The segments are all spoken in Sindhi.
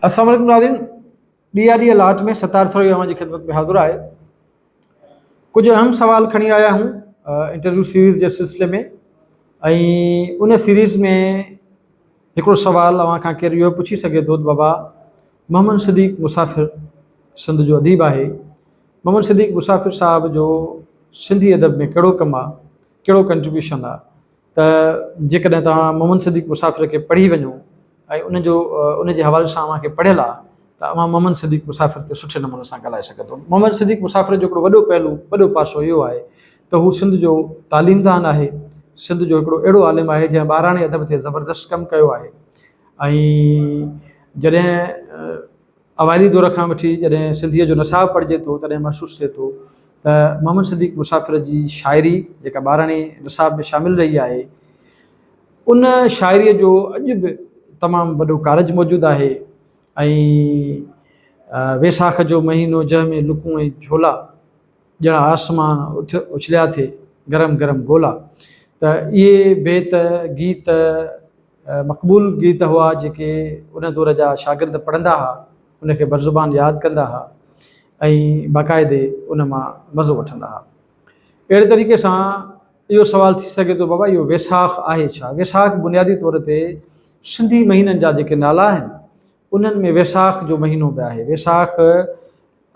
السلام عليڪم ناظرين ڊي آر ڊي لاٽ ۾ ستار سروي اوهان جي خدمت ۾ حاضر آهي ڪجهه اهم سوال کڻي آيا آهيون انٽرويو سيريز جي سلسلي ۾ ۽ ان سيريز ۾ هڪڙو سوال اوهان کان ڪير اهو پڇي سگهي ٿو ته بابا محمد صديق مسافر سنڌ جو اديب آهي محمد صديق مسافر صاحب جو سنڌي ادب ۾ ڪهڙو ڪم آهي ڪهڙو ڪنٽريبيوشن آهي ته جيڪڏهن توهان محمد صديق مسافر کي پڙهي وڃو ۽ ان جو ان جي حوالي سان اوهان کي پڙهيل آهي ته اوهان محمد صديق مسافر تي سٺي نموني سان ڳالهائي سگهندو. محمد صديق مسافر جو هڪڙو وڏو پهلو وڏو پاسو اهو آهي ته هو سنڌ جو تعليمدان آهي، سنڌ جو هڪڙو اهڙو عالم آهي جنهن ٻاراڻي ادب تي زبردست ڪم ڪيو آهي ۽ جڏهن اوائلي دور کان وٺي جڏهن سنڌيء جو نصاب پڙهجي ٿو تڏهن محسوس ٿئي ٿو ته محمد صديق مسافر جي شاعري جيڪا ٻاراڻي نصاب ۾ شامل رهي آهي ان شاعريء جو اڄ به تمام وڏو ڪارج موجود آهي ۽ ويساک جو مهينو جنهن ۾ لڪون ۽ جهولا ڄڻ آسمان اڇليا ٿي گرم گرم گولا ته اهي بيت گيت مقبول گيت هئا جيڪي ان دور جا شاگرد پڙهندا ها ان کي برزبان ياد ڪندا ها ۽ باقاعدي ان مان مزو وٺندا ها. اهڙي طريقي سان اهو سوال ٿي سگهي ٿو بابا اهو ويساک آهي ڇا؟ ويساک بنيادي طور تي سنڌي مهينن جا جيڪي نالا آهن انهن ۾ ويساک جو مهينو به آهي. ويساک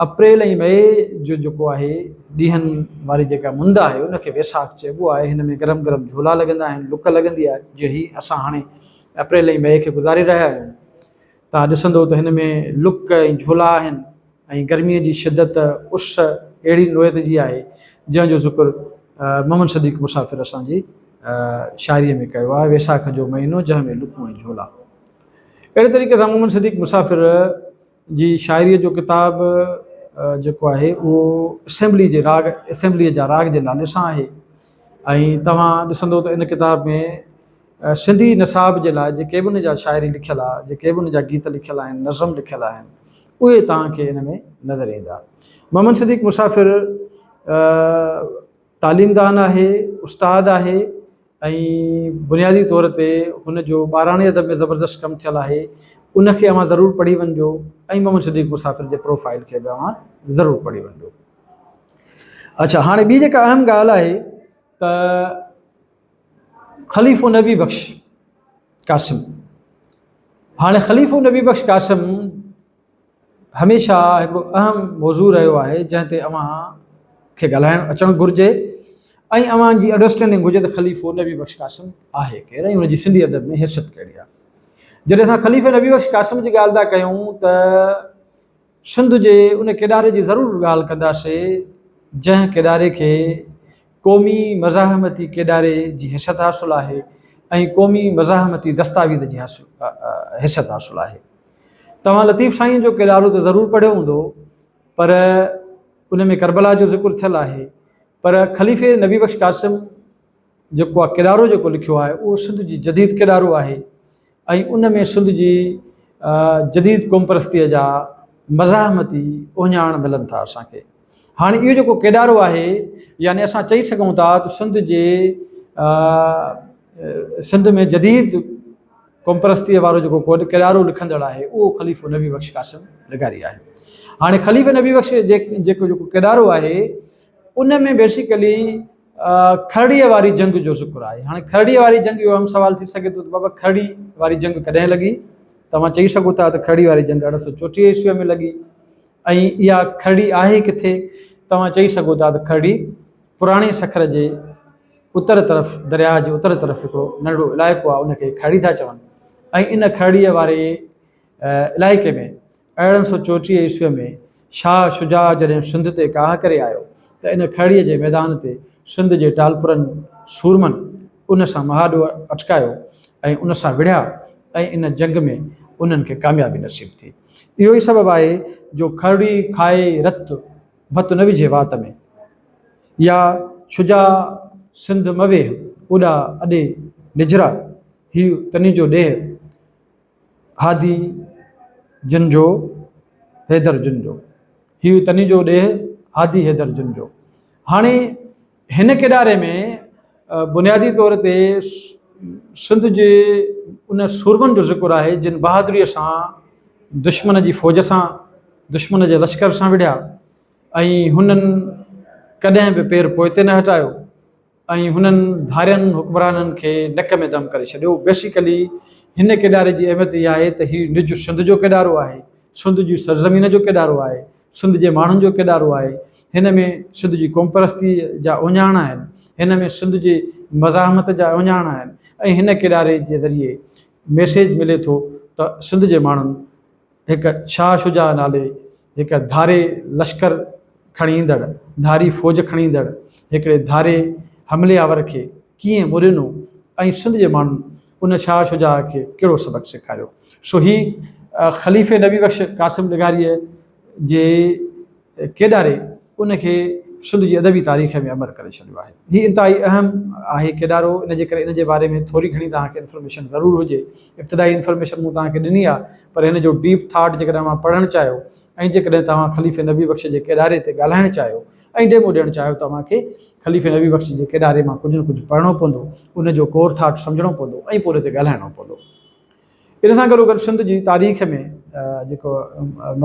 اپريل ۽ مئي جو جيڪو آهي ڏينهن واري جيڪا مند آهي ان کي ويساک چئبو آهي. هن ۾ گرم گرم جهولا لڳندا آهن، لڪ لڳندي آهي جيئن هي اسان هاڻي اپريل ۽ مئي کي گذاري رهيا آهيون. توهان ڏسندو ته هن ۾ لڪ ۽ جهولا آهن ۽ گرميء جي شدت، اس، اهڙي نوعيت جي آهي جنهن جو ذڪر محمد صديق مسافر اسان جي شاعريء ۾ ڪيو آهي، ويساک جو مهينو جنهن ۾ لڪون ۽ جهولا. اهڙي طريقي سان محمد صديق مسافر جي شاعريء جو ڪتاب جيڪو آهي اهو اسيمبلي جي راڳ اسيمبليء جا راڳ جي نالي سان آهي ۽ توهان ڏسندو ته ان ڪتاب ۾ سنڌي نصاب جي لاء جيڪي به ان جا شاعري لکيل آ جيڪي به ان جا گيت لکيل آهن نظم لکيل آهن اهي توهان کي ان ۾ نظر ايندا. محمد صديق مسافر تعليمدان آهي استاد آهي ۽ بنيادي طور تي هن جو ٻاراڻي ادب ۾ زبردست ڪم ٿيل آهي ان کي اوهان ضرور پڙهي وڃجو ۽ محمد صديق مسافر جي پروفائل کي به اوهان ضرور پڙهي وڃجو. اڇا هاڻي ٻي جيڪا اهم ڳالهه آهي ته خليفو نبي بخش قاسم هاڻي خليفو نبي بخش قاسم هميشه هڪڙو اهم موضوع رهيو آهي جنهن تي اوهان کي ڳالهائڻ اچڻ گهرجي ۽ اوهان جي انڊرسٽينڊنگ هجي ته خليفو نبي بخش قاسم آهي ڪير ۽ ان جي سنڌي ادب ۾ حيثيت ڪهڙي آهي جڏهن اسان خليفي نبي بخش قاسم جي ڳالهه ٿا ڪيون ته سنڌ جي ان ڪيڏاري جي ضرور ڳالهه ڪنداسي جنهن ڪيڏاري کي قومي مزاحمتي ڪيڏاري جي حيثيت حاصل آهي ۽ قومي مزاحمتي دستاويز جي حيثيت حاصل آهي. توهان لطيف سائين جو ڪيڏارو ته ضرور پڙهيو هوندو پر ان ۾ ڪربلا جو ذڪر ٿيل آهي پر خليفي نبي بخش قاسم جيڪو آ ڪيڏارو جيڪو لکيو آهي اهو سنڌ جي جديد ڪيڏارو آهي ۽ ان ۾ سنڌ جي جديد قومپرستيء جا مزاحمتي اهڃاڻ ملن ٿا اسان کي. هاڻي اهو جيڪو ڪيڏارو آهي يعني اسان چئي سگهون ٿا ته سنڌ جي سنڌ ۾ جديد قومپرستيء وارو جيڪو ڪيڏارو لکندڙ آهي اهو خليفو نبي بخش قاسم لغاري آهي. هاڻي خليفي نبي بخش جيڪو جيڪو ڪيڏارو آهي ان ۾ بيسيڪلي کرڙيء واري جنگ جو ذڪر آهي. هاڻي کرڙيء واري جنگ اهو اهم سوال ٿي سگهي ٿو ته بابا کرڙي واري جنگ ڪڏهن لڳي؟ توهان چئي سگهو ٿا ته کرڙي واري جنگ 1834 عيسويء ۾ لڳي ۽ اها کرڙي آهي ڪٿي؟ توهان چئي سگهو ٿا ته کرڙي پراڻي سکر جي اتر طرف درياهه جي اتر طرف هڪڙو ننڍڙو علائقو آهي ان کي کرڙي ٿا چون ۽ ان کرڙيء واري علائقي ۾ 1834 عيسويء ۾ شاهه شجاع جڏهن سنڌ تي ڪاهه ڪري آيو ته ان کهڙيء جي ميدان تي سنڌ جي ٽالپرن سورمن ان سان مهاڏو اٽڪايو ۽ ان سان وڙهيا ۽ ان جنگ ۾ انهن کي ڪاميابي نصيب ٿي. اهو ئي سبب آهي جو کهڙي کائي رت ڀت نه وجهي وات ۾ يا شجاع سنڌ م ويهه اڏا اڏي نجهرا هيء تنهنجو ڏيهه. هادي جن جو حيدر جن جو. هيء تني جو ڏيهه هادي حيدر جن جو. هاڻي هن ڪيڏاري ۾ بنيادي طور تي سنڌ جي ان سورمن جو ذڪر آهي جن بهادريء سان دشمن جي فوج سان، دشمن جي لشڪر سان وڙهيا ۽ هنن ڪڏهن به پير پوئتي نه هٽايو ۽ هنن ڌارين حڪمرانن کي نڪ ۾ دم ڪري ڇڏيو. بيسيڪلي هن ڪيڏاري جي اهميت اها آهي ته هي نج سنڌ جو ڪيڏارو آهي، سنڌ جي سرزمين جو ڪيڏارو آهي، سنڌ جي ماڻهن جو ڪيڏارو آهي، هن ۾ سنڌ جي قومپرستيء جا اهڃاڻ آهن، هن ۾ سنڌ جي مزاحمت جا اهڃاڻ آهن ۽ هن ڪيڏاري جي ذريعي ميسيج ملي ٿو ته سنڌ جي ماڻهن هڪ شاهه شجاع نالي هڪ ڌاري لشڪر کڻي ايندڙ، ڌاري فوج کڻي ايندڙ هڪڙي ڌاري حملي آور کي ڪيئن منهن ڏنو ۽ سنڌ جي ماڻهن ان شاهه شجاع کي ڪهڙو سبق سيکاريو. سو هي خليفي نبي بخش قاسم لغاريء جي ڪيڏاري ان کي سنڌ جي ادبي تاريخ ۾ امر ڪري ڇڏيو آهي. هي انتهائي اهم آهي ڪيڏارو ان جي ڪري ان جي باري ۾ ٿوري گهڻي توهان کي انفارميشن ضرور هجي. ابتدائي انفارميشن مون توهان کي ڏني آهي پر هن جو ڊيپ ٿاٽ جيڪڏهن اوهان پڙهڻ چاهيو ۽ جيڪڏهن توهان خليفي نبي بخش جي ڪيڏاري تي ڳالهائڻ چاهيو ۽ ڊيمو ڏيڻ چاهيو ته اوهان کي خليفي نبي بخش جي ڪيڏاري مان ڪجهه نه ڪجهه پڙهڻو پوندو، ان جو ڪور ٿاٽ سمجهڻو پوندو ۽ پوء ان تي ڳالهائڻو پوندو. ان سان گڏوگڏ سنڌ جي تاريخ ۾ جيڪو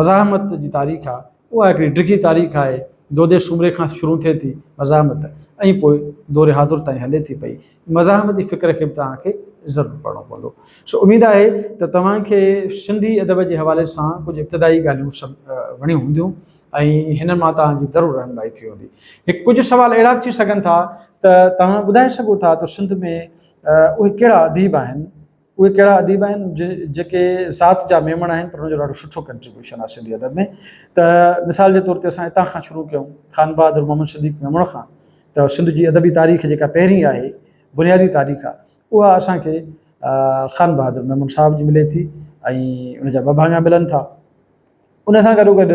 مزاحمت جي تاريخ آهي اها هڪڙي ڊگهي تاريخ آهي. دودي سومري کان شروع ٿئي ٿي مزاحمت ۽ پوء دور حاضر تائين هلي ٿي پئي. مزاحمتي فڪر کي به توهان کي ضرور پڙهڻو پوندو. سو اميد آهي ته توهان کي سنڌي ادب جي حوالي سان ڪجهه ابتدائي ڳالهيون وڻيون هونديون ۽ هنن مان توهان جي ضرور رهنمائي ٿي هوندي. هڪ ڪجهه سوال اهڙا به ٿي سگهن ٿا ته توهان ٻڌائي سگهو ٿا ته سنڌ ۾ اهي ڪهڙا اديب آهن اهي ڪهڙا اديب آهن جيڪي ذات جا ميمڻ آهن پر ان جو ڏاڍو سٺو ڪنٽريبيوشن آهي سنڌي ادب ۾ ته مثال جي طور تي اسان هتان کان شروع ڪيون خان بهادر محمد صديق ميمڻ کان ته سنڌ جي ادبي تاريخ جيڪا پهرين آهي بنيادي تاريخ آهي اها اسان کي خان بهادر ميمڻ صاحب جي ملي ٿي ۽ ان جا ٻه ڀاڱا ملن ٿا. ان سان گڏو گڏ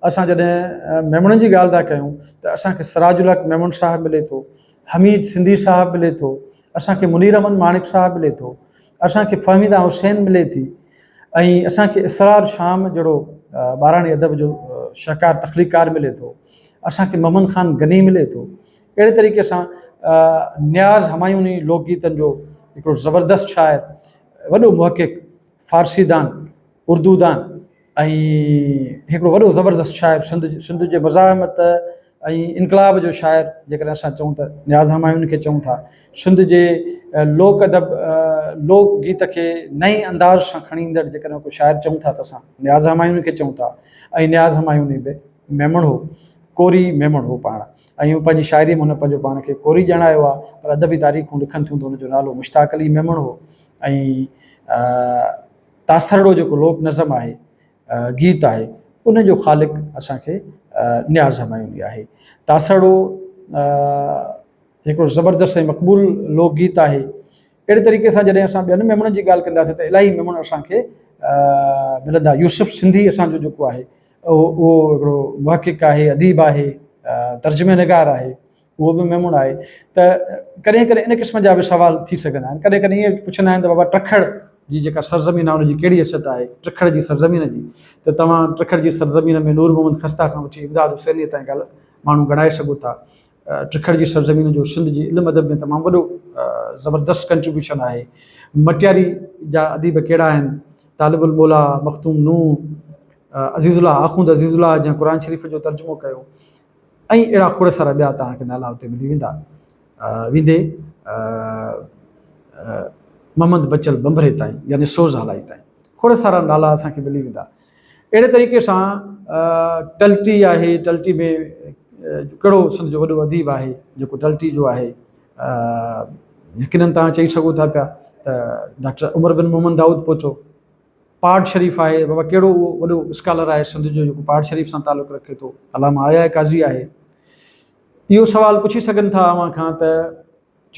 اسان جڏهن ميمڻن جي ڳالهه ٿا ڪيون ته اسان کي سراج الحق ميمڻ صاحب ملي ٿو، حميد سنڌي صاحب ملي ٿو، اسان کي منير احمد ماڻڪ صاحب ملي ٿو، اسان کي فهميده حسين ملي ٿي ۽ اسان کي اسرار شام جهڙو ٻاراڻي ادب جو شاهڪار تخليقڪار ملي ٿو، اسان کي محمد خان غني ملي ٿو. اهڙي طريقي سان نياز همايوني لوڪ گيتن جو هڪڙو زبردست شاعر، وڏو محقق، فارسي دان، اردو دان ۽ هڪڙو وڏو زبردست شاعر سنڌ سنڌ جي مزاحمت ۽ انقلاب جو شاعر جيڪڏهن اسان چئون ته نياز همايون کي چئون ٿا سنڌ جي لوڪ ادب لوڪ گيت کي نئين انداز سان کڻي ايندڙ جيڪڏهن ڪو شاعر چئون ٿا ته اسان نياز همايون کي چئون ٿا ۽ نياز همايوني به ميمڻ هو ڪوري ميمڻ هو پاڻ ۽ پنهنجي شاعري ۾ هن پنهنجو پاڻ کي ڪوري ڄاڻايو آهي پر ادبي تاريخون لکن ٿيون ته هن جو نالو مشتاق علي ميمڻ هو ۽ تاثرڙو جيڪو لوڪ نظم آهي، گيت آهي، ان جو خالق اسان کي نياز همايوني آهي. تاثرڙو هڪڙو زبردست ۽ مقبول لوڪ گيت آهي. اهڙي طريقي سان جڏهن اسان ٻين ميمڻن جي ڳالهه ڪنداسين ته الاهي ميمڻ اسان کي ملندا. يوسف سنڌي اسان جو جيڪو آهي اهو هڪڙو محقق آهي، اديب آهي، ترجمي نگار آهي. اهو به ميمڻ آهي ته ڪڏهن ڪڏهن ان قسم جا به سوال ٿي سگهندا آهن ڪڏهن ڪڏهن ائين پڇندا آهن ته بابا ٽکڙ جي جيڪا سرزمين آهي ان جي ڪهڙي حيثيت آهي ٽکڙ جي سرزمين جي ته توهان ٽکڙ جي سرزمين ۾ نور محمد خسته کان وٺي امداد حسينيء تائين ڳالهه ماڻهو ڳڻائي سگهو ٿا ٽکڙ جي سرزمين جو سنڌ جي علم ادب ۾ تمام وڏو زبردست ڪنٽريبيوشن آهي مٽياري جا اديب ڪهڙا آهن طالب الموليٰ مخدوم نوح عزيز الله آخوند عزيز الله جنهن قرآن شريف جو ترجمو ڪيو ۽ اهڙا کوڙ سارا ٻيا توهان کي نالا اتي ملي ويندا. ويندي محمد بچل ڀنڀري تائين يعني سوز هالائي تائين کوڙ سارا نالا اسان کي ملي ويندا. اهڙي طريقي سان ٽلٽي آهي، ٽلٽي ۾ ڪهڙو سنڌ جو وڏو اديب آهي جيڪو ٽلٽي جو آهي. يقينن توهان چئي سگهو ٿا پيا ته ڊاڪٽر عمر بن محمد دائود پوٽو. پاٽ شريف آهي بابا ڪهڙو اهو وڏو اسڪالر آهي سنڌ جو جيڪو پاٽ شريف سان تعلق رکي ٿو علامه آء آء قاضي آهي اهو سوال پڇي سگهن ٿا اوهان کان ته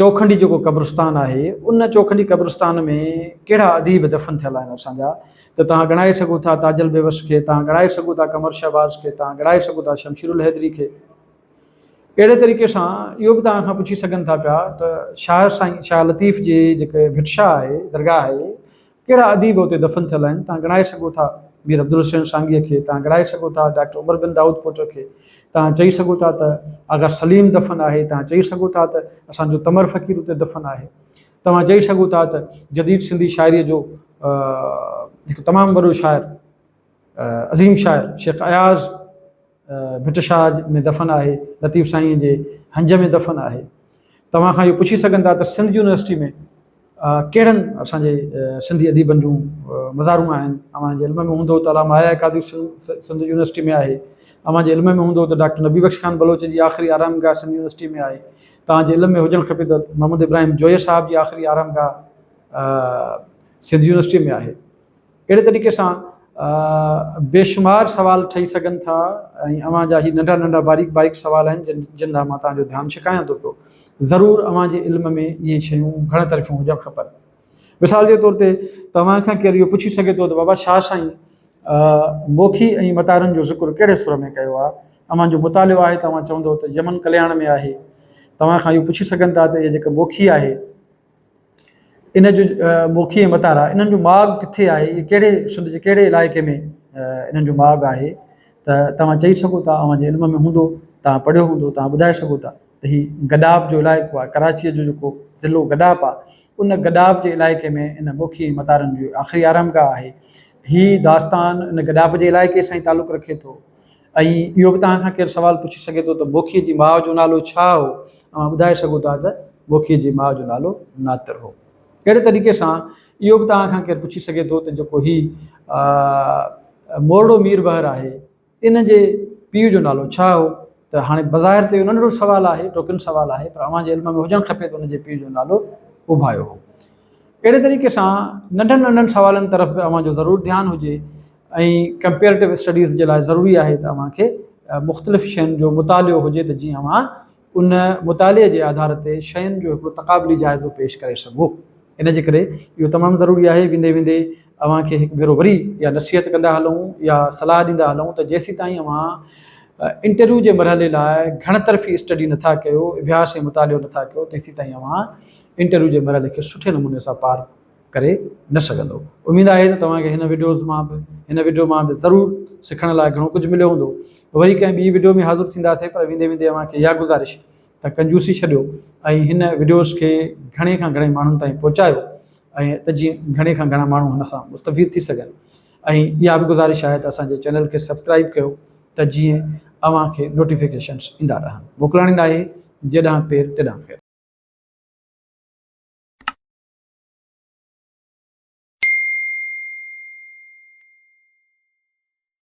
چوکنڊي جيڪو قبرستان آهي ان چوکنڊي قبرستان ۾ ڪهڙا اديب دفن ٿيل آهن اسان جا ته توهان ڳڻائي سگهو ٿا تاجل بيوس کي توهان ڳڻائي سگهو ٿا قمر شهباز کي توهان ڳڻائي سگهو ٿا شمشير الحيدري کي اهڙي طريقي سان اهو به توهان کان پڇي سگهن ٿا پيا ته شاهه سائين شاهه لطيف جي جيڪي ڀٽ شاهه آهي درگاهه آهي ڪهڙا اديب اتي دفن ٿيل آهن، توهان ڳڻائي سگهو ٿا مير عبدالحسين سانگيء کي، توهان ڳڻائي سگهو ٿا ڊاڪٽر عمر بن دائود پوٽو کي، توهان چئي سگهو ٿا ته آغا سليم دفن آهي، توهان چئي سگهو ٿا ته اسان جو تمر فقير اتي دفن آهي، توهان چئي سگهو ٿا ته جديد سنڌي شاعريء جو هڪ تمام وڏو شاعر. عظيم شاعر شيخ اياز ڀٽ شاهه ۾ دفن آهي، لطيف سائينء جي هنج ۾ دفن آهي. توهان کان اهو پڇي سگهن ٿا ته سنڌ يونيورسٽي ۾ ڪهڙن اسان جي سنڌي اديبن جون مزارون آهن؟ اوهان جي علم ۾ هوندو ته علامه آء آء قاضي سنڌ يونيورسٽي ۾ آهي. اوهان جي علم ۾ هوندو ته ڊاڪٽر نبي بخش خان بلوچ جي آخري آرامگاهه سنڌ يونيورسٽي ۾ آهي. توهان جي علم ۾ هجڻ کپي ته محمد ابراهيم جويي صاحب جي آخري آرامگاهه سنڌ يونيورسٽي ۾ آهي. اهڙي طريقي سان بيشمار سوال ٺهي سگهن ٿا ۽ اوهان جا هي ننڍا ننڍا باريڪ باريڪ سوال آهن جن جن ڏانهن مان توهان جو ڌيان ڇڪايان ٿو پيو. ضرور اوهان جي علم ۾ اهي شيون گهڻ طرفيون هجڻ کپن. مثال جي طور تي توهان کان ڪير اهو پڇي سگهي ٿو ته بابا شاهه سائين موکي ۽ متارن جو ذڪر ڪهڙي سر ۾ ڪيو آهي؟ اوهان جو مطالعو آهي ته اوهان چوندو ته يمن ڪلياڻ ۾ آهي. توهان کان اهو پڇي سگهن ٿا ته اها جيڪا موکي آهي ان جو موکي ۽ متارا انهن جو ماڳ ڪٿي آهي اهي ڪهڙي سنڌ جي ڪهڙي علائقي ۾ انهن جو ماڳ آهي ته توهان چئي سگهو ٿا اوهان جي علم ۾ هوندو توهان پڙهيو هوندو توهان ٻڌائي سگهو ٿا ته هي گڏاپ جو علائقو آهي ڪراچيء جو جيڪو ضلعو گڏاپ آهي ان گڏاپ جي علائقي ۾ ان موکي ۽ متارن جو آخري آرامگاهه آهي هي داستان ان گڏاپ جي علائقي سان ئي تعلق رکي ٿو ۽ اهو به توهان کان ڪير سوال پڇي سگهي ٿو ته موکيء جي ماء جو نالو ڇا هو؟ اوهان ٻڌائي سگهو ٿا ته موکيء جي ماء جو نالو ناتر هو. اهڙي طريقي سان اهو به توهان کان ڪير پڇي سگهي ٿو ته جيڪو هي مورڙو ميربحر آهي ان جي پيء جو نالو ڇا هو؟ ته هاڻي بظاهر ته اهو ننڍڙو سوال آهي، ٽوڪن سوال آهي، پر اوهان جي علم ۾ هجڻ کپي ته ان جي پيء جو نالو اوڀايو هو. اهڙي طريقي سان ننڍن ننڍن سوالن طرف به اوهان جو ضرور ڌيان هجي ۽ ڪمپيئرٽو اسٽڊيز جي لاء ضروري آهي ته اوهان کي مختلف شين جو مطالعو هجي ته جيئن اوهان ان مطالعي جي آڌار تي شين جو هڪڙو تقابلي جائزو پيش ڪري سگهو. ان جي ڪري اهو تمام ضروري آهي ويندي ويندي اوهان کي هڪ ڀيرو وري اها نصيحت ڪندا هلون يا صلاح ڏيندا هلون ته جيسيتائين اوهان انٽرويو جي مرحلي لاء گهڻ طرفي اسٽڊي نٿا ڪيو، اڀياس ۽ مطالعو نٿا ڪيو تيسيتائين اوهان انٽرويو جي مرحلي کي سٺي نموني سان پار ڪري نه سگهندو. اميد آهي ته توهان کي هن وڊيوز مان به هن وڊيو مان به ضرور سکڻ لاء گهڻو ڪجهه مليو هوندو. وري ڪنهن ٻي وڊيو ۾ حاضر ٿينداسين پر ويندي ويندي اوهان کي اها گذارش ته ڪنجوسي ڇڏيو ۽ هن وڊيوز کي گهڻي کان گهڻي ماڻهن تائين پهچايو ۽ ته جيئن گهڻي کان گهڻا ماڻهو هن کان مستفيد ٿي سگهن ۽ اها به گذارش آهي ته اسان جي چينل کي سبسڪرائيب ڪيو ته جيئن اوهان کي نوٽيفڪيشنس ايندا رهن. موڪلاڻي ناهي جيڏانهن پير تيڏانهن خير.